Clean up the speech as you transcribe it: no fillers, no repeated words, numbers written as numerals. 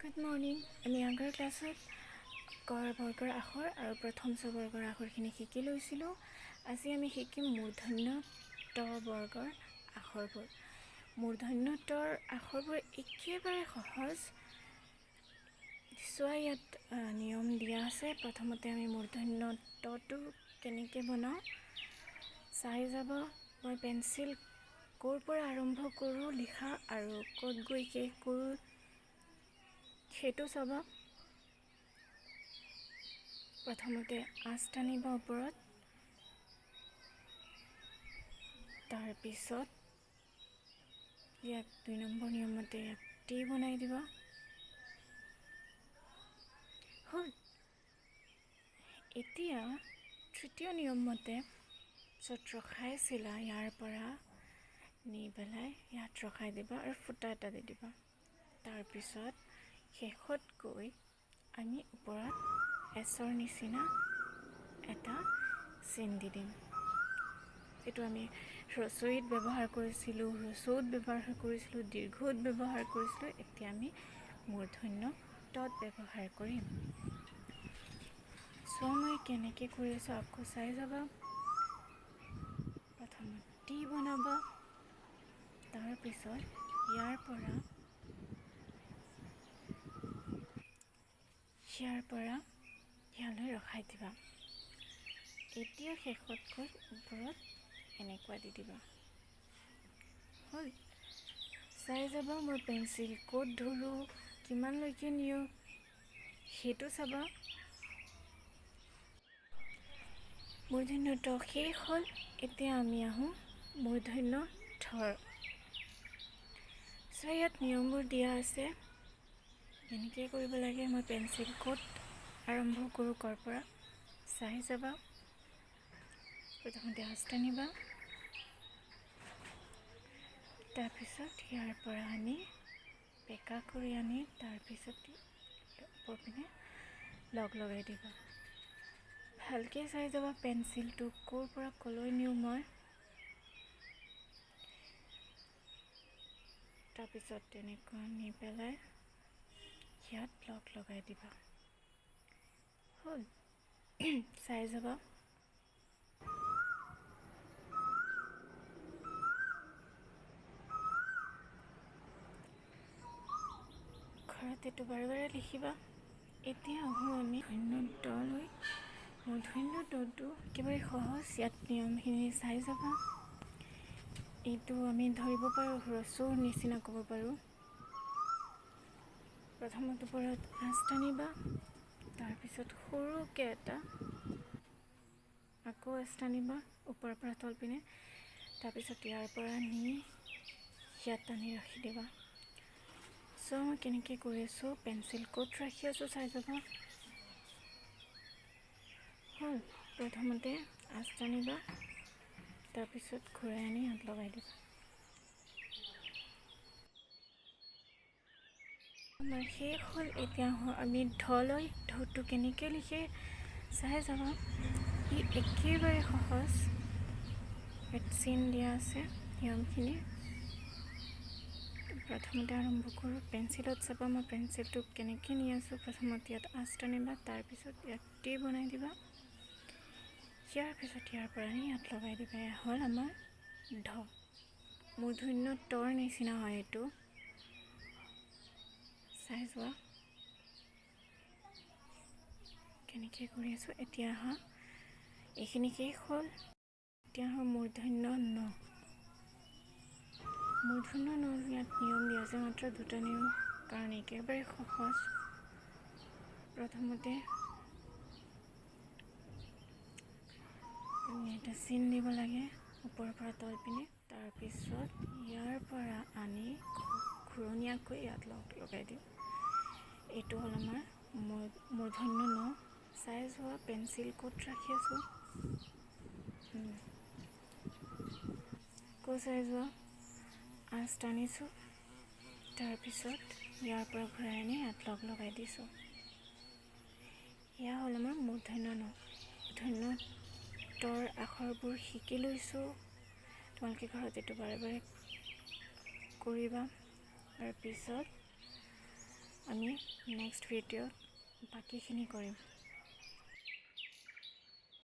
Good morning. আমি আগৰ ক্লাছত কৰ বৰ্গৰ আখৰ আৰু প্ৰথম চ বৰ্গৰ আখৰখিনি শিকি লৈছিলোঁ। আজি আমি শিকিম মূৰ্ধন্য ট বৰ্গৰ আখৰবোৰ। মূৰ্ধন্য টৰ আখৰবোৰ একেবাৰে সহজ। চোৱা, ইয়াত নিয়ম দিয়া আছে। প্ৰথমতে আমি মূৰ্ধন্য টটো কেনেকৈ বনাওঁ চাই যাব। মই পেঞ্চিল ক'ৰ পৰা আৰম্ভ কৰোঁ লিখা আৰু ক'ত গৈ শেষ কৰোঁ সেইটো চাব। প্ৰথমতে আঁচ টানিব ওপৰত, তাৰপিছত ইয়াক 2 নম্বৰ নিয়মতে ইয়াক টি বনাই দিব। হ'ল। এতিয়া তৃতীয় নিয়মমতে য'ত ৰখাইছিলা ইয়াৰ পৰা নি পেলাই ইয়াত ৰখাই দিবা আৰু ফুটা এটা দি দিবা। তাৰপিছত শেষত গৈ আমি ওপৰত এছৰ নিচিনা এটা চিন দি দিম। এইটো আমি হ্ৰস্বইত ব্যৱহাৰ কৰিছিলোঁ, হ্ৰস্বত ব্যৱহাৰ কৰিছিলোঁ, দীৰ্ঘত ব্যৱহাৰ কৰিছিলোঁ। এতিয়া আমি মূৰ্ধন্য টত ব্যৱহাৰ কৰিম। চোৱা, মই কেনেকৈ কৰি আছোঁ আকৌ চাই যাবা। প্ৰথমত টি বনাবা, তাৰপিছত ইয়াৰ পৰা ইয়ালৈ ৰখাই দিবা। এতিয়া শেষত গৈ ওপৰত এনেকুৱা দি দিবা। হ'ল। চাই যাবা মই পেঞ্চিল ক'ত ধৰোঁ, কিমানলৈকে নিওঁ সেইটো চাবা। মূৰ্ধন্য ট শেষ হ'ল। এতিয়া আমি আহোঁ মূৰ্ধন্য ঠৰ। চ' ইয়াত নিয়মবোৰ দিয়া আছে কেনেকৈ কৰিব লাগে। মই পেঞ্চিল ক'ত আৰম্ভ কৰোঁ ক'ৰ পৰা চাই যাবা। প্ৰথমতে আঁচ টানিবা, তাৰপিছত ইয়াৰ পৰা আনি বেঁকা কৰি আনি তাৰপিছত ওপৰ পিনে লগ লগাই দিবা। ভালকৈ চাই যাবা পেঞ্চিলটো ক'ৰ পৰা ক'লৈ নিওঁ মই। তাৰপিছত তেনেকুৱা নি পেলাই ইয়াত লগ লগাই দিবা। হ'ল। চাই যাবা। ঘৰত এইটো বাৰে বাৰে লিখিবা। এতিয়া আহোঁ আমি মূৰ্ধন্য টলৈ। মূৰ্ধন্য টটো একেবাৰে সহজ। ইয়াত নিয়মখিনি চাই যাবা। এইটো আমি ধৰিব পাৰোঁ, হ্ৰস্বৰ নিচিনা ক'ব পাৰোঁ। প্ৰথমত ওপৰত আঁচ টানিবা, তাৰপিছত সৰুকৈ এটা আকৌ আঁচ টানিবা ওপৰৰ পৰা তল পিনে, তাৰপিছত ইয়াৰ পৰা নি ইয়াত টানি ৰাখি দিবা। চ' মই কেনেকৈ কৰি আছোঁ, পেঞ্চিল ক'ত ৰাখি আছোঁ চাই যাবা। হ'ল। প্ৰথমতে আঁচ টানিবা, তাৰপিছত ঘূৰাই আনি ইয়াত লগাই দিবা। আমাৰ শেষ হ'ল। এতিয়া আহোঁ আমি ঢলৈ। ঢটো কেনেকৈ লিখে চাই যাবা। ই একেবাৰে সহজ। ইয়াত চিন দিয়া আছে নিয়মখিনি। প্ৰথমতে আৰম্ভ কৰোঁ পেঞ্চিলত। চাবা মই পেঞ্চিলটো কেনেকৈ নি আছোঁ। প্ৰথমতে ইয়াত আঁচ টানিবা, তাৰপিছত ইয়াত টি বনাই দিবা, ইয়াৰ পিছত ইয়াৰ পৰা আনি ইয়াত লগাই দিবা। এয়া হ'ল আমাৰ ঢ। মূৰ্ধন্য টৰ নিচিনা হয় এইটো। চাই যোৱা কেনেকৈ কৰি আছোঁ। এতিয়া আহা, এইখিনি শেষ হ'ল। এতিয়া আহোঁ মূৰ্ধন্য ন। মূৰ্ধন্য ন ইয়াত নিয়ম দিয়া আছে, মাত্ৰ দুটা নিয়ম, কাৰণ একেবাৰে সহজ। প্ৰথমতে আমি এটা চিন দিব লাগে ওপৰৰ পৰা তল পিনে, তাৰপিছত ইয়াৰ পৰা আনি ঘূৰণীয়াকৈ ইয়াত লগ লগাই দিম। এইটো হ'ল আমাৰ মূৰ্ধন্য ন। চাই যোৱা পেঞ্চিল ক'ত ৰাখি আছোঁ। আকৌ চাই যোৱা, আঁচ টানিছোঁ, তাৰপিছত ইয়াৰ পৰা ঘূৰাই আনি ইয়াত লগ লগাই দিছোঁ। এয়া হ'ল আমাৰ মূৰ্ধন্য ন। মূৰ্ধন্য টৰ আখৰবোৰ শিকি লৈছোঁ। তোমালোকে ঘৰত এইটো বাৰে বাৰে কৰিবা। তাৰপিছত আমি আমি নেক্সট ভিডিঅ'ত বাকীখিনি কৰিম।